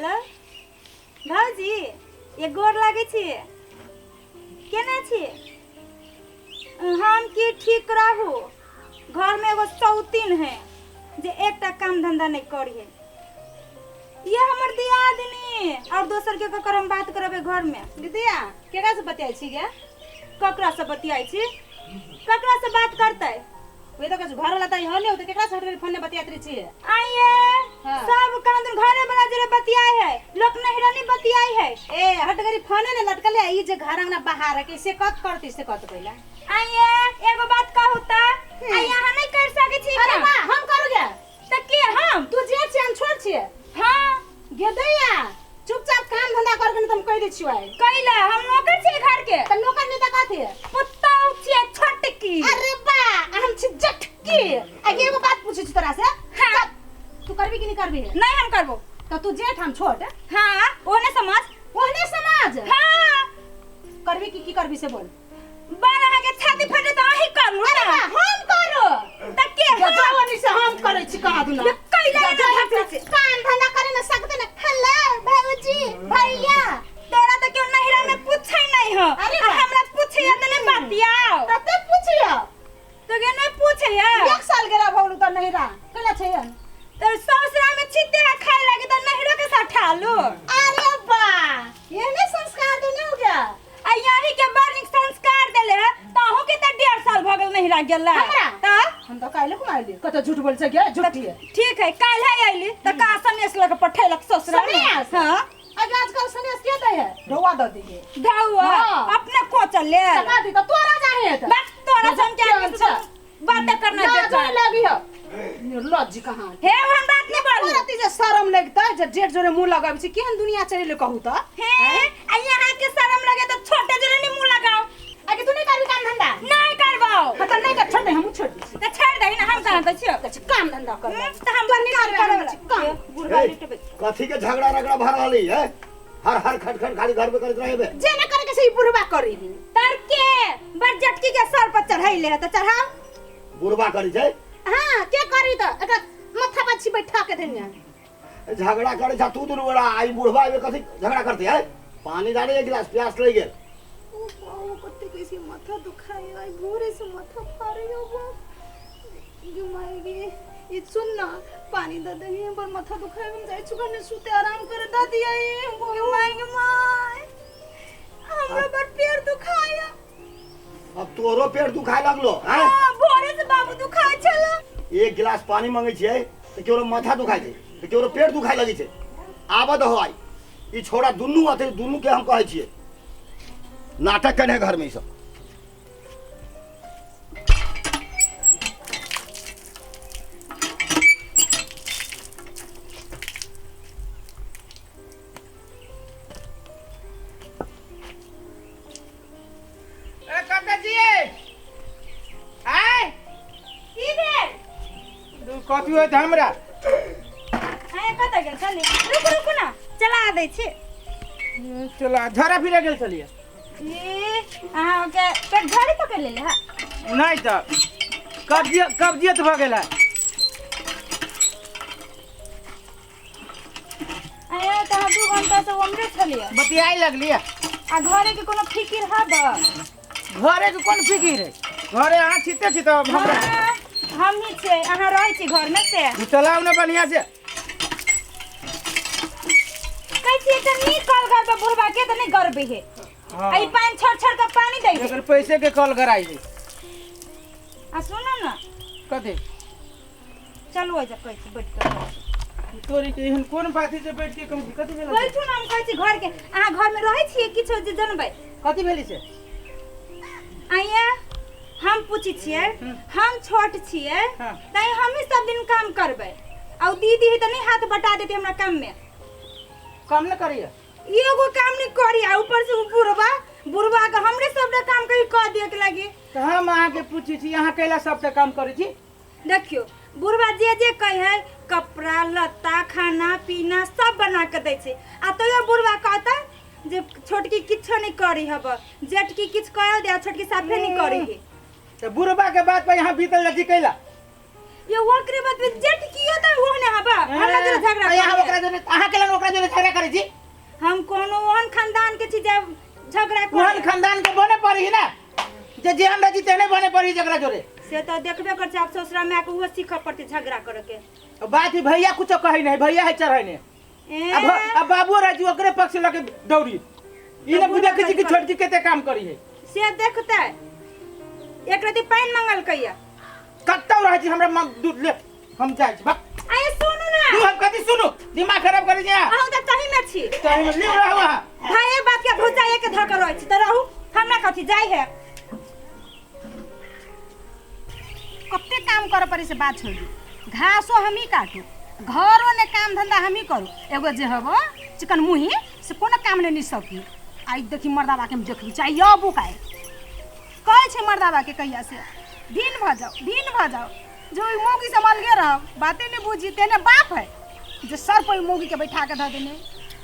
Hello भाउजी, ये गोर लागै छी। केना छी? हम की ठीक रहू, घरमे एगो सौतीन है जे एकटा काम धंधा नहीं करी है। ये हमर दियादनी और दोसर के ककर हम बात करबे घर में? दीदिया, केकरा से बतियाइ छी गे? ककरा से बतियाइ छी? ककरा से बात करतै? वही तो कहै, घर वाला तऽ हले होते, केकरा से हटके फोन ने बतियाइत रहे छी? आइए। हाँ। सब काम दिन घरे वाला जरे बतियाई है, लोग नहिरानी बतियाई है। ए हटगरी फोने ने लटकले, ई जे घर अंगना बाहर है से कत करती से कत पहिला। आइए, एगो बात कहू त आ यहाँ नहीं कर सके छी। अरे काम। बा, हम करू गे? त के हम? तू जे छी हम छोड़ छियै। हाँ। गेदैया, चुपचाप काम धंधा कर के, नहीं तो हम कह दै छियो आइ। कैला हम नौकर छियै घर के? त नौकर नहीं त कथी? पुतहु छियै छोटकी। अरे बा, हम छी जटकी। आ एगो बात पूछै छी तोरा से। हाँ। चल, तू करबी कि नहीं करबी? नहीं, हम करबो। त तू जेठ हम छोट। हाँ, ओने समझ। ओहने समाज। हाँ। करबी कि की करबी से बोल। बार अहाँ के छाती फटे त अही करू अरे ना। बा, हम करू? त के हम? जवानी से हम करै छी कहाँ दुना। ये कैला एना धक्का छै? काम धंधा करे न सकते न। हेलो भौजी भैया। तोरा त केओ नहिरा में पूछै नहीं हो। अरे आ बा। हमरा पूछै त नहीं बतियाओ। कते पूछियो? तो के नहीं पूछै? एक साल गेला भौलू त नहिरा कैला छै? तो ससुरा में छिते खाए लागे त नहिरो के साथ ठालू। अरे बा, ये नहीं संस्कार देने हो गया। आ यही के बड़ नीक संस्कार देले है ताहू के त 1.5 साल भ गेल नहिरा गेला। हमरा? त हम त काल्हि कुमारली, कत झूठ बोल छै गे झूठी है। ठीक है, काल्हि है आइली त का सनेस लके पठेलक ससुरा में? सनेस? हाँ। अगे आजकल सनेस के दै है? ढौआ द दिहे। ढौआ? हाँ। अपने कोचल ले। तका दी त तोरा जाहे त। बस तोरा सन के आदमी से अच्छा। बात करना ना बेकार। जोरे लगी हो निर्लज्ज कहाँ। हे, हम बात नहीं बोलू। तोरा ती जे शरम लगतै जे जेठ जोरे मुंह लगाबै छी, केहन दुनिया चलेले कहू त? हे, आ यहाँ के शर्म लगे तो छोटे जोरे नहीं मुंह लगाओ। आगे तू नहीं करबी काम धंधा? नहीं करबाओ। हाँ त नहीं कर, छोड़ दे, हमहूँ छोड़ दै छी। तो छोड़ दही ना, हम कहाँ कहै छियौ? कहै छी, काम धंधा कर। तो हम नहीं करबै, करबै। हम छी काम। बुढ़वा ए, लिटबै। कथी के झगड़ा रगड़ा भऽ रहल है? हर हर खट खट खाली घर में करैत रहबे। जे न करे के से ई बुढ़वा करी। तर के बड़ जटकी के सर पर चढ़ैले है त चढ़ाओ। बुढ़बा करै छै? हाँ, के करी त एकरा माथा पर छी बैठा के धनिया। झगड़ा करै छ तू दुनू गोरा, आई बुढ़बा आबे कथी झगड़ा करते है? पानी डाले एक गिलास, प्यास लग गेल। ओ बाबू, कते कैसे माथा दुखाए आई, भोरे से माथा फाड़े हो बाप घुमाएगी। ये सुन ना, पानी दे दही पर माथा दुखाए, हम जाय छु घर सुते आराम करे द दिया। ये घुमाएंगे माय, हमरा बड़ पैर दुखाया। अब तोरो पेट दुखाए लगलो हैं? हां, भोरे से बाबू दुखाए छला। एक गिलास पानी मंगे छियै तऽ केकरो माथा दुखाइ छै तऽ केकरो पेट दुखाइ लगै छै। आबऽ दहो आइ ई छोड़ा दुनू अथी दुनू के हम कहै छियै, नाटक केने घर में ई सब। ए कतऽ छियै आय? की भेल? कथी होइत हमरा? आय, कतऽ गेल छली? रुकू रुकू ना, चला दै छी। चला झरा फिरे गेल छलियै। ई अहाँके पेट झाड़ी पकड़ि लेले है? नहि तऽ कब्जियत कब्जियत भऽ गेल है। आय, तऽ अहाँ 2 घंटा से ओमरे छलियै? बतियाइ लगलियै। आ घरे के कोनो फिकिर हब? घरे के कोन फिकिर है? घरे अहाँ छिते छी तऽ हमरा हाँ, हम ही छियै, अहाँ रहै छी घरमे से। तू चलाउ ने बढ़िया से। कहै छियै तऽ नीक कल घर पर बुढ़बा के तऽ नहि गरबै है। हाँ। आ ई पानि छोड़ छोड़ के पानी दै है। एकर पैसे के कल गराइ है। आ सुनू ने। कथी? चलू, ओहि जे कहै छी, बैठ के। तोरी के एहन कोन बात है जे बैठ के कहै छी? कथी भेल? बैठू ने, हम कहै छी घर के, अहाँ घरमे रहै छियै किछो जे जनबै। कथी भेली से? आइया, हम पूछै छियै, हम छोट छियै। हाँ। तैं हमही सब दिन काम करबै आ उ दीदी है तऽ नहि हाथ बटा देती हमरा काम में? काम न करिए? एगो काम नहीं करी, आ ऊपर से उ बुढ़बा बुढ़बा के हमरे सबटा काम कही कह दिए के लागी। तऽ हम अहाँके पूछै छी, अहाँ कैला सबटा काम करै छी? देखियो, बुढ़बा जे जे कहे है, कपड़ा लत्ता खाना पीना सब बना के दै छै, आ तैयो बुढ़बा कहता जे छोटकी किछो नहीं करी हब, जेटकी किछु कह दे आ छोटकी साफे नहीं करी है। तऽ बुढ़बा के बात पर यहाँ बीतल जाइ छी कैला? ये ओकरे बात में जेठ कियो त ओहने हबा हमरा जोरे झगड़ा यहाँ करे। ओकरा जोरे अहाँ के ओकरा जोरे झगड़ा करै छी। हम कोनो ओहन खानदान के छी जे झगड़ा ओहन करे। खानदान के बने पड़ी ना जे जेहन रही तेहने बने पड़ी झगड़ा जोरे। से तो देखबे कर छै, आब ससुरा में आके उहो सीखऽ पड़तै झगड़ा करे के। बात ही भैया कुछो कहै नहीं, भैया है चढ़ै नहीं। ए, अब अब बाबू राजू ओकरे पक्ष लके दौड़ी ई ने बुढ़ा देखै छी कि करी। छोटकी कते काम करी है। से देखतै एक रति पानि मंगलकैया। कत्तौ रहै छी हमरा दूध ले हम जाइ छी बक। आये सुनू ना। तू हम कथी सुनू, दिमाग खराब करै छी अहाँ। अहूँ तऽ सही में छी। सही में लिउ रहू अहाँ। भाई एक बात के भुजा एक धऽ के रहै छी तऽ रहू, हमरा कथी जाइ है। कते काम करे पड़े से बात छोड़ दी, घासो हम ही काटू, घरो ने काम धंधा हम ही करू। एगो जे हबो चिकन मुही से कोनो काम नहीं सकी। आई देखी मर्दाबा के हम देखबी चाहे अबू काय कहै छै मर्दाबा के कहिया से भिन भऽ जाओ भिन भऽ जाओ, जो ओहि मौगी से अलगे रहब बाते नहीं बुझी। तेने बाप है जे सर पर मौगी के बैठा के धऽ देने,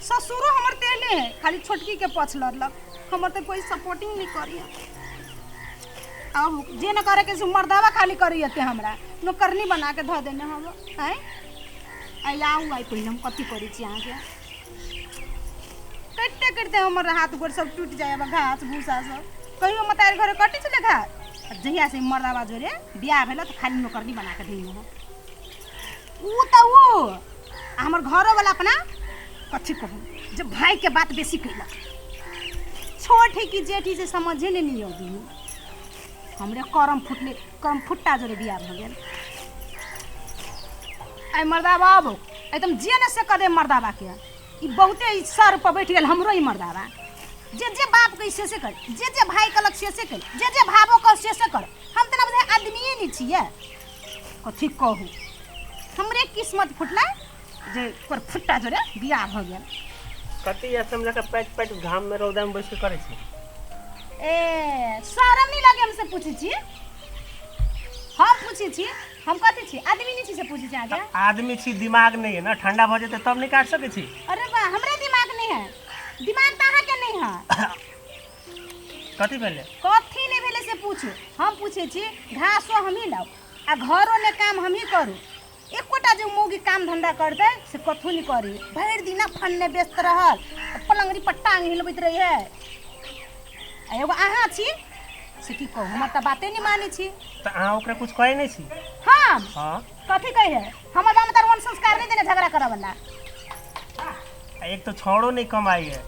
ससुरो हमर तेने है खाली छोटकी के पछ लड़लक, हमर तऽ कोई सपोर्टिंग नहीं करी। अब जे न करे के से मर्दाबा खाली करी ते हमरा नौकरनी बना के धऽ देने हम। आँय आइ आउ आइ पहिले हम कथी करै छी अहाँके। कटिते कटिते हमर हाथ गोर सब टूटि जाय घास भूसा सब। कहियो मतारी घरे कटै छलै घास, जहिया से मर्दाबा जोरे बियाह भेल तऽ खाली नौकरनी बना के देने हम। ऊ तऽ ऊ आ हमर घरोवला अपना कथी कहू जे भाई के बात बेसी कैलक, छोट है कि जेठ से समझे नहीं अबी। हमरे करम फुटले करम फुट्टा जोरे बियाह भऽ गेल। आइ मर्दाबा आबो एकदम जे ने से कदे मर्दाबा के ई बहुते ई सर पर बैठ गेल हमरो ई मर्दाबा। जे जे बाप के से कर, जे जे भाई कहलक से से कर, जे जे भावो कह से से कर। हम तऽ बुझाइ आदमिए नहीं छियै, कथी कहू हमरे किस्मत फुटला जे पर फुट्टा जोरे बियाह भऽ गेल। कथी या समझा के पैट पैट घाम में रौदा में बैस के करै छी। ए शरम नहीं लगे हमसे पूछै छी? हम पूछै छी, हम कथी छी आदमी नहीं छी से पूछै छी अहाँके? आदमी छी दिमाग नहीं है ना, ठंडा भऽ जेतै तब नहीं काट सकै छी। अरे वाह हमरे दिमाग नहीं है, दिमाग तऽ अहाँके नहीं है। कथी भेलै? कथी नहीं भेलै से पूछू। हम पूछै छी घासो हमही लाउ आ घरो ने काम हमही करू, एकोटा जे मौगी काम धंधा करतै से कथू नहीं करी, भरि दिना फन्ने व्यस्त रहल पलंगरी पर टांग हिलबैत रहै है। आ एगो अहाँ छी से की कहू हमर तऽ बाते नहीं मानै छी। तऽ अहाँ ओकरा कुछ कहै नहीं छी? हम हाँ कथी कहै है, हमर बाप तर संस्कार नहीं देने झगड़ा करऽ वाला। एक तो छौड़ो नहीं कमाई है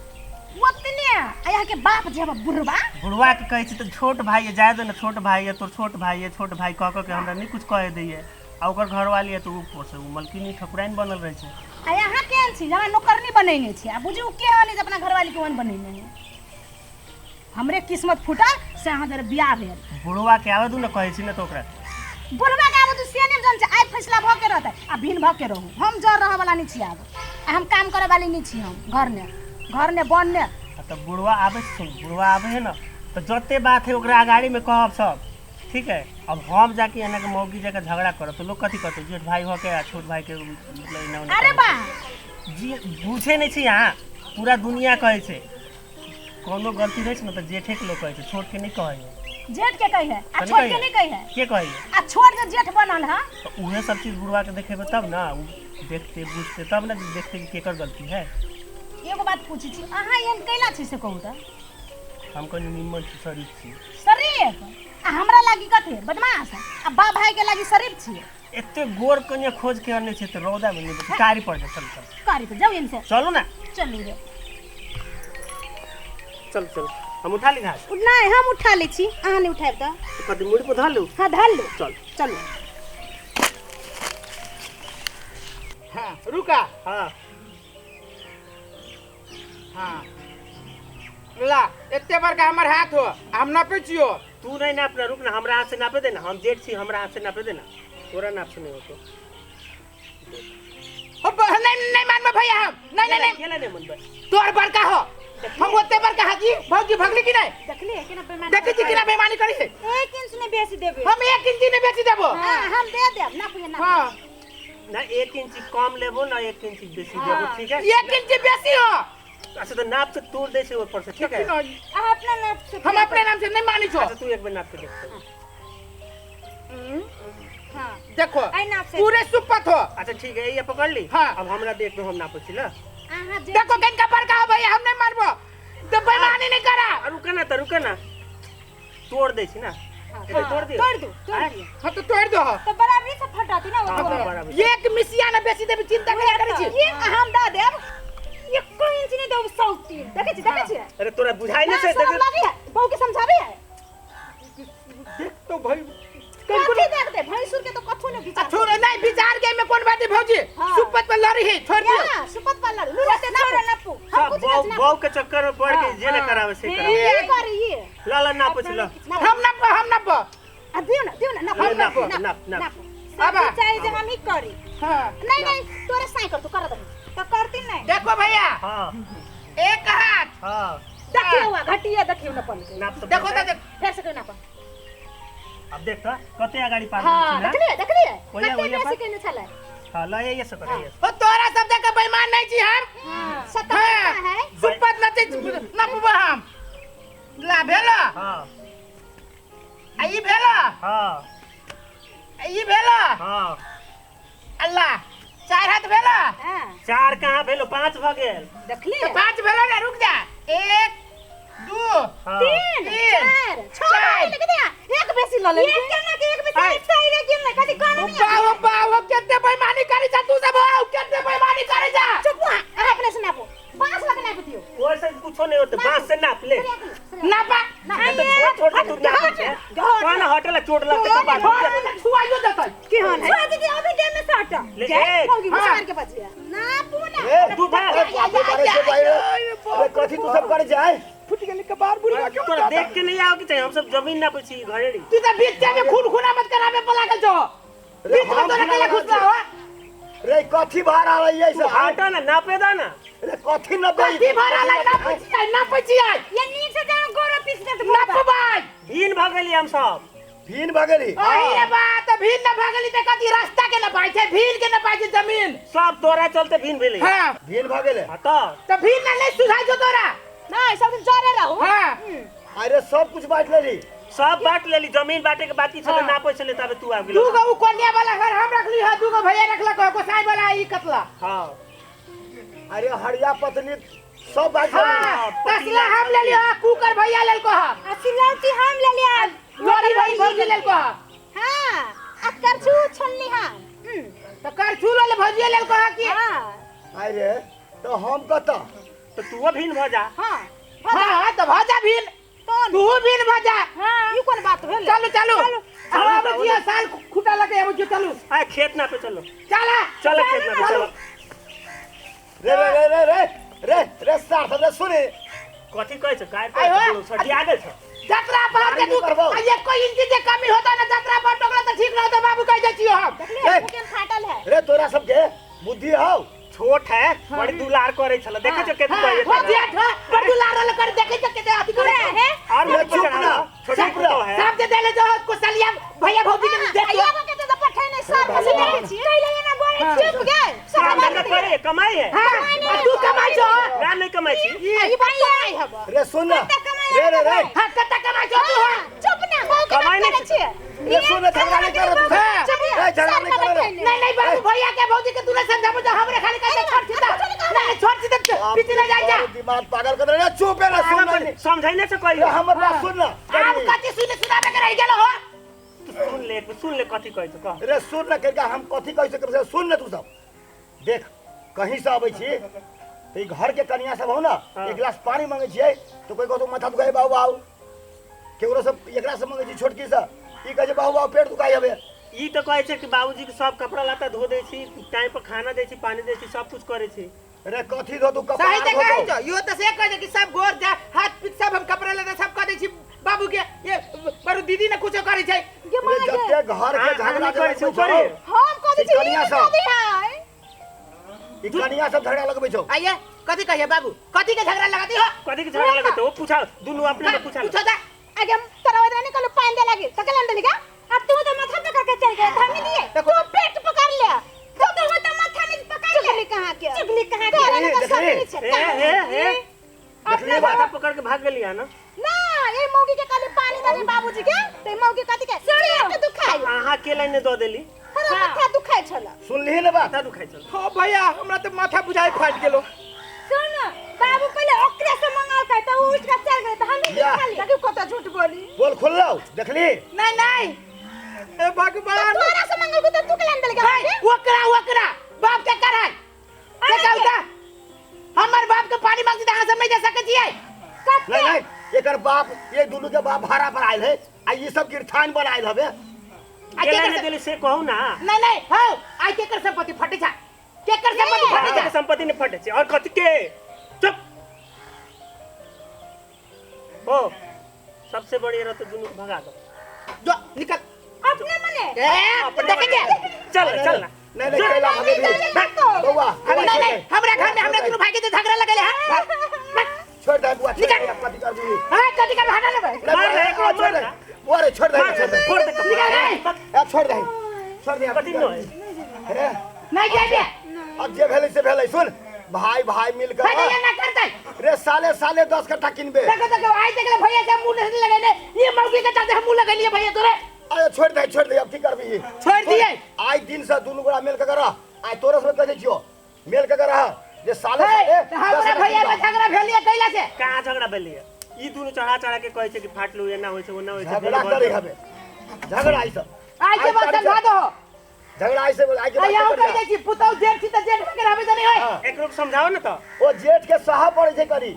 ओतने आ यहाँ के बाप जे हमर बुढ़बा बुढ़वा के कहै छी तऽ छोट भाई है जाय दो ना, छोट भाई है तोर छोट भाई है, छोट भाई कह कह के हमरा नहीं कुछ कहे दैए। आ ओकर घरवाली है तऽ ऊपर से उ मलकिनी ठकुराइन बनल रहै छै। आ यहाँ केहन छी हमरा नौकरनी बनेने छी, आ बुझू केहन जे अपना घरवाली के ओहन बनेने है। हमरे किस्मत फूटल से अहाँ जरे बियाह भेल। बुढ़वा के आवे दू ना कहै छी ना तऽ ओकरा बुढ़वा के आबै दू से नहि जान छै। आइ फैसला भऽ के रहतै आ भिन भऽ के रहू, हम जर रहऽ वाला नहीं छी आब, आ हम काम करऽ वाली नहीं छी। हम घर ने घर ने बन ने। तऽ बुढ़वा आबै छै, बुढ़वा आबै है ना तऽ जते बात है ओकरा अगाड़ी में कहब सब ठीक है। अब हम जाके एना के मौगी जाके झगड़ा करब तऽ लोग कथी कहतै, जेठ भाई हो के आ छोट भाई के मतलब एना ओना। अरे बा जी बुझै नहीं छी अहाँ, पूरा दुनिया कहै छै कोनो गलती रहै छै ने तऽ जेठे के लोग कहै छै, छोट के नहीं कहै है। जेठ के कहै है आ छोट के नहीं कहै है? के कहै है? आ छोट जे जेठ बनल है तऽ उहे सब चीज बुढ़वा के देखेबै तब ना उ देखते बुझते तब ना देखते कि केकर गलती है। एगो बात पूछै छी अहाँ एहन कैला छी से कहू तऽ? हम कनि निम्मन छी, शरीफ छी। शरीफ आ हमरा लागी कथी बदमाश आ बाप भाई के लागी शरीफ छी? एते गोर कनिया खोज के अनै छै तऽ रौदा में नहीं कारी पड़ जाए। चल चल कारी पर जाउ इनसे, चलू ना, चलू रे चल चल हम उठा ली घास। नहीं हम उठा लै छी, अहाँ नहीं उठायब तऽ कथी मुड़ी पर धऽ लू? हाँ धऽ लू। चल चलू। हाँ रुका। हाँ हाँ ला एते बड़का हमर हाथ हो हम नापै छियो। तू नहीं नापना, रुक ना हमरा हाथ से नापे दे ना, हम जेठ छी हमरा हाथ से नापे दे ना, तोरा नाप से नहीं होतो। नहीं नहीं मानबे भैया हम, नहीं नहीं नहीं केला नहीं मनबे, तोर बड़का हो हम ओते बड़का हाजी। भौजी भगली कि नहीं? देखली है केना बेईमानी देखै छी केना बेईमानी करी है। 1 इंच नहीं बेसी देबे हम, 1 इंच नहीं बेची देबो। हां हम दे देब ना पुए ना। हां ना 1 इंच कम लेबो ना 1 इंच बेसी देबो, ठीक है? 1 इंच बेसी हो। अच्छा तो नाप से तोड़ दे छै ऊपर से, ठीक है? अहाँ अपना नाप से, हम अपने नाम से नहीं मानी छो। अच्छा तू एक बार नाप के देख। हां देखो आई नाप से पूरे सुपत हो। अच्छा ठीक है, ये पकड़ ली। हाँ। अब हमरा देख दो, हम नापै छी ला। अहाँ जे देखो कनका बड़का हो भैया, हम नहीं मारबो तो बेईमानी नहीं करा। आ, रुके ना त रुके ना, तोड़ दै छी ना। एते तोड़ दियो। तोड़ दू, तोड़ आँय? दियो। हाँ तो तोड़ दो। तो बराबरी से फटाती ना वो हाँ, तोड़े। बराबर। एक मिसिया ना बेसी देबी, चिंता नहीं करै छी। ये हम दऽ देब। एको इंच नहीं देब सौती। देखै छी, देखै छी। अरे तोरा बुझाइ ना नहि छै? शरम देख लागे है, बहू के समझाबे है। देख तो भाई कथी देख दे, भैंसुर के तो कथो ने विचार। छोड़ नहीं विचार के में कौन बात है भौजी? हाँ। सुपत पर लड़ी है, छोड़ दियो। या, सुपत पर लड़ू। लू रहते छोड़ो नापू। नापू। हम सब कुछ बहू नहीं बहू के चक्कर में पड़ के जे न करावे से करावे। ये करी ये। ला ला नापै छी ला। हम नाप, हम नाप। आ दियो ना, दियो ना, नापू, ले, नापू, नाप, नाप, नाप। नापू। सब अब। चाहिए जे हम ही करी। हाँ। नहीं नहीं, तोरे साई कर तू कर दही। तो करती नहीं। देखो भैया, हां एक हाथ। हां देखियो हुआ, घटिया देखियो ना पन के। नाप तो देखो तो देख। फेर से कोई नापा। अब देख त कते अगाडि पार हाँ, छी ना। देखलिए, देखलिए। ओया, कते ओया बेसी पर। केने छलै। हां ल ये से कर ये। ओ तोरा सब देख के बेईमान नहीं छी हम। सत्तर हाँ। रुपया है। सुपत न नापबो हम। ला भेल। हां आ ई भेल। हां आ ई भेल। हां अल्लाह, चार हाथ भेल। हाँ, चार कहाँ भेलो, पाँच भ गेल। देखलिए। तो पांच भेल ना, रुक जा। एक, दू, हां तीन, तीन, चार, छह चार। लिख दिया। एक बेसी ल ले। एक केना के एक में सही रे गेल नहीं, कथी गाना नहीं। बाहो बाहो केते बेईमानी करी जा तू सब, आओ केते बेईमानी करी जा। चुप हुआ, अहाँ अपने से नापो। 5 लाख नाप दियो। ओर से कुछो नहीं होते, बांस से नाप ले। नापा। तो छोड़ छोड़ के तू नाप छै। कौन हटला चोट लगते तो बात छुआइयो देतै। केहन है? छोड़ दीदी अभी देह में साटा। ले जय एक मौगी हाँ। मुसहर के बचिया। नापू ना। ए, तू भाग। अरे बाप रे, बारे से भाई रे। अरे कथी तू सब करे जाए? फुट गेली कपार बुढ़िया के। तोरा देख के नहीं आओ कि चाहिए, हम सब जमीन ना पछी घरेड़ी। तू तो बीच में खून खूना मत करावे पर लागल छो। अरे बीच में हम तोरा केला खून घुसला हो। रे कथी भार आ रही है तू सब? हटा ना, नापे दा ना। अरे कथी न बई? कथी भरा ला ना पछी आई, ना पछी आई। ये नीक से जाओ गोरो पीस दे तो नापबाई। भीन भ गेली हम सब। भीन भगेली। अही रे बात, भीन न भागली त कथी रास्ता के न पाइ छै, भीन के न पाइ छै जमीन। सब तोरा चलते भीन भेली। हां, भीन भगेले। हां तो त भीन न नहीं सुझाइ छौ तोरा। नहीं, सब दिन जरे रहू। हां, अरे सब कुछ बांट लेली। सब बांट लेली, जमीन बांटे के बाकी छले, नापै छले तबे तू आबि दू गेल। गो उ कोलिया वाला घर हम रखली ह, दू गो भैया रखलक ह, गोसाई वाला ई कतला। हां अरे हरिया पत्नी सब बांट लेली। हां, तसला हम लेली ह, कुकर भैया लेलको ह, आ सिलौटी हम ले लिया। लोरी भाई भौजी लेलको ह। हाँ, आ करछू छलनी हाँ। त करछू ले भौजी लेलको ह की? हाँ, अरे तो हम कत? तो तू भीन भ जा। हाँ। हां, त भजा भीन, कौन? तू भीन भजा। हां ई कोन बात भेल? चलू चलू, हम आबै चलू। छियै, साल खुटा लगे आबै छियै, चलू। आ खेत नापे चलो। चला चलो खेत नापे चलो। रे रे रे रे रे रे रे सार सब रे सुने। कथी कहै छ? काय आइ हो। कहै छ? सटिया गेल छ। जतरा पर के गाड़ी तू करबो। आ एको इंच जे कमी होता ना जतरा पर टोकला त ठीक न होता, बाबू कह जाइ छियो हम। देखलिए, मुँह केहन फाटल है। रे तोरा सबके बुद्धि हौ? छोट है, बड़ी दुलार करे छल। देखै छ केते हां, कहै हो जेठ हो, बड़ दुलार रहल कर, देखै छ केते अथी करे पूरा है। और रे चुप ना, छोटा चुप ना। तो है। सब जे देले जो कुशलिया भैया भौजी के देख। आइयो के तो पठे नहीं सर से देखै छी। कैले ना बोले चुप गए। सब काम बात धंधा करे, कमाई है। हां, तू कमाई छो। ना नहीं कमाई छी। ई बात कमाई हब। रे सुन ना। रे रे रे हां, कत्ता कमाई छो तू? हाँ, चुप ना, बहू के कमाई बात नहीं करै छियै। रे सुन ना, झगड़ा नहीं कर तू। हाँ। चुप रे झगड़ा नहीं कर रे। नहीं नहीं बाबू, भैया के भौजी के तू नहीं समझाबो जो हमरे खाली कहते छोड़ सीधा। नहीं छोड़ सीधा, पीछे ले जा जा। दिमाग पागल कर रे, चुप है ना, सुन ना। समझाई नहीं से रे कहियो। हमर बात सुन ना। आब कथी सुने सुनाबे के रहि गेल हो? सुन ले, सुन ले कथी कहै छ कह। रे सुन ना, कहिका हम कथी कहि सकै सुन ना तू सब। देख कहीं से अबै छी त ई घर के कनिया सब हो ना, हाँ। एक गिलास पानी मांगे छियै तो कोई कहतो माथा दुखाई बाबू आउ, केकरो सब एकरा से मांगे छी छोटकी से, ई कहै छै बाबू आउ पेट दुखाई हबे। ई तो कहै छै कि बाबूजी के सब कपड़ा लत्ता धो दै छी, टाइम पर खाना दै छी, पानी दै छी, सब कुछ करै छी। रे कथी धो तू कपड़ा सही त धो कहै तू। छो, यो त से कहै छै कि सब गोर जा हाथ पीठ सब हम कपड़ा लेते सब कह दै छी बाबू के, ये बरु दीदी ने कुछो करै छै। गे रे माय गे। जते घर के हाँ, झगड़ा नहीं करै छी, लगबै छौ, ऊपरे। हम कथी ई छी? कनिया ई सब। कथी है? ई कनिया सब झगड़ा लगबै छौ। आइए कथी कहिए बाबू, कथी के झगड़ा लगाती हो? कथी के झगड़ा लगतै? ओ पूछा, दुनू अपने में पूछा। पूछो ता। आगे हम तोरा ओदरा निकलो पानी दे लागी, त केला देली का? आ तू तो माथा पकड़ के चल गया, हम दिए। तू पेट पकड़ ले। तू तो माथा नहीं पकड़ ले। चुगली कहाँ के? चुगली कहाँ के? तोरा देखली, तो सब देखली। नहीं छै। ए ए ए देखली बात? माथा पकड़ के भाग गेली है ना। ना, ए मौगी के कहली पानी दे बाबूजी के, त ए मौगी कथी के? पेट दुखाई। अहाँ के लाइन दऽ देली। अरे तो माथा दुखाय छला। सुनलिही ने बात? माथा दुखाइ छल। हो भैया, हमरा तो माथा बुझाइ फाटि गेलो। सुन बाबू, पहिले ओकरे से मंगलकै त उ उठ के चल गेलै त हम की या। खाली। देखियौ कत झूठ बोली। बोल खोललो देखली? नहीं नहीं, ए भगवान, तोरा से मंगल को तो तू के लान देलकै। हे, ओकरा ओकरा बाप के कर है के कहता हमर बाप के पानी मांगती त अहाँ सब नहीं दे सकै छियै। नहीं नहीं, एकर बाप, ये दुनू के बाप भाड़ा पर आयल है आ ई सब गिरथान बनायल हवे। आ केना केकर नहि से- देली से कहू ना। नहीं नहीं, हौ आइ केकर संपत्ति फटै छै? केकर संपत्ति फटै अहाँके छै? संपत्ति नहि फटै छै और कथी के? चुप हो, सबसे बढ़िया रहतो दुनू के भगा दो। जो निकल अपने मने। ए अपने देखे के चल चल ना। नहीं नहीं, कैला भगे भी बउआ। नहीं नहीं, हमरा घर में हमरा दुनू भाई के जे झगड़ा लगल है। छोड़ दे बुआ, छोड़ निकल। दे, कथी करबी? हां, कथी कर, हटा लेबै। नहीं, मार बुआ, रे, एकरो छोड़ दे मार ना। बुआ रे, छोड़ दे, मार छोड़ दे, फोड़ दे। निकल रे। ए, छोड़ दे, छोड़ दे। कथी नहि? हे, नहीं जाबे। अब जे भेलै से भेलै। सुन, भाई भाई मिलकर भाई ये ना करतै। रे साले साले 10 कट्ठा किनबे। देखो देखो, आइ देखले भैया से मुंह नहीं लगैले, ये मौकी के चलते हम मुंह लगैलिए भैया तोरे। अरे छोड़ दे, छोड़ दे, अब की करबी? छोड़ दिए। आइ दिन से दुनू गोरा मिल के रह। आइ तोरे से कह दै छियो, मिल के रह जे साले हे, साले 10 हमरा कट्ठा भैया में किनबा। झगड़ा भेलिए कैला से? कहाँ झगड़ा भेलैया? ई दुनू चढ़ा चढ़ा के कहै छै कि फाटलू, एना होइ छै, ओना होइ छै। झगड़ा करे हबे, झगड़ा आई सब। आइ के बाद समझा दो। झगड़ा आई से आई के बाद आइ हम कर कह दै छी पुतौ जेठ छी त जेठ के रहबे त नहीं होय। हाँ। एकरो के समझाओ ने तऽ। ओ जेठ के सह पड़ै छै करी,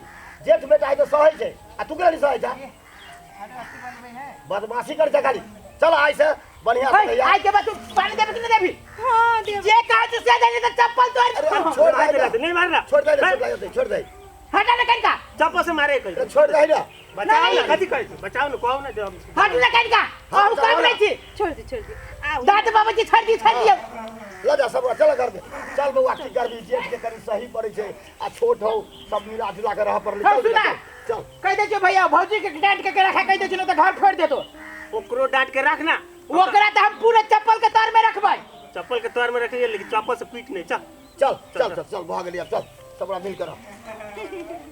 जेठ बेटा है तऽ सहै छै, आ तू केना नहीं सहै छै? बदमाशी कर छै खाली। चल आइ से बढ़िया से हे, तैयार। आइ के बाद तू पानी देबे कि नहीं देबी? हां देब। जे कहे तू से देली त चप्पल तोड़। अरे अब छोड़ दे मार नहीं मारना। छोड़ दे, छोड़ दे, छोड़ दे। हटा ना कनका। चप्पल से मारे कहि। अरे छोड़ दे ना। बचाओ ना, कथी कहै छी? बचाओ ना, कहू ना जे हम हट ना कनका, हाँ, हम बचाओ काम ना। नहीं छी। छोड़ दे, छोड़ दे, आओ। दांत बाबा जी छोड़ दी, छोड़ दियो। ल जा सब, चल घर पे चल बउआ। की करबी, जेठ के करी सही पड़ै छै आ छोट हो, सब मिला जुला के रह पड़लै। हाँ, चल सुना। चल। कह दे छियो भैया, भौजी के डांट के रखा, कह दे छियो न त घर फोड़ देतो। ओकरो डांट के रख ना। ओकरा त हम पूरे चप्पल के तार में रखबै। चप्पल के तोर में रखिए, लेकिन चप्पल से पीट नहीं। चल चल चल चल चल, भऽ गेली अब, चल सब मिल कर रह।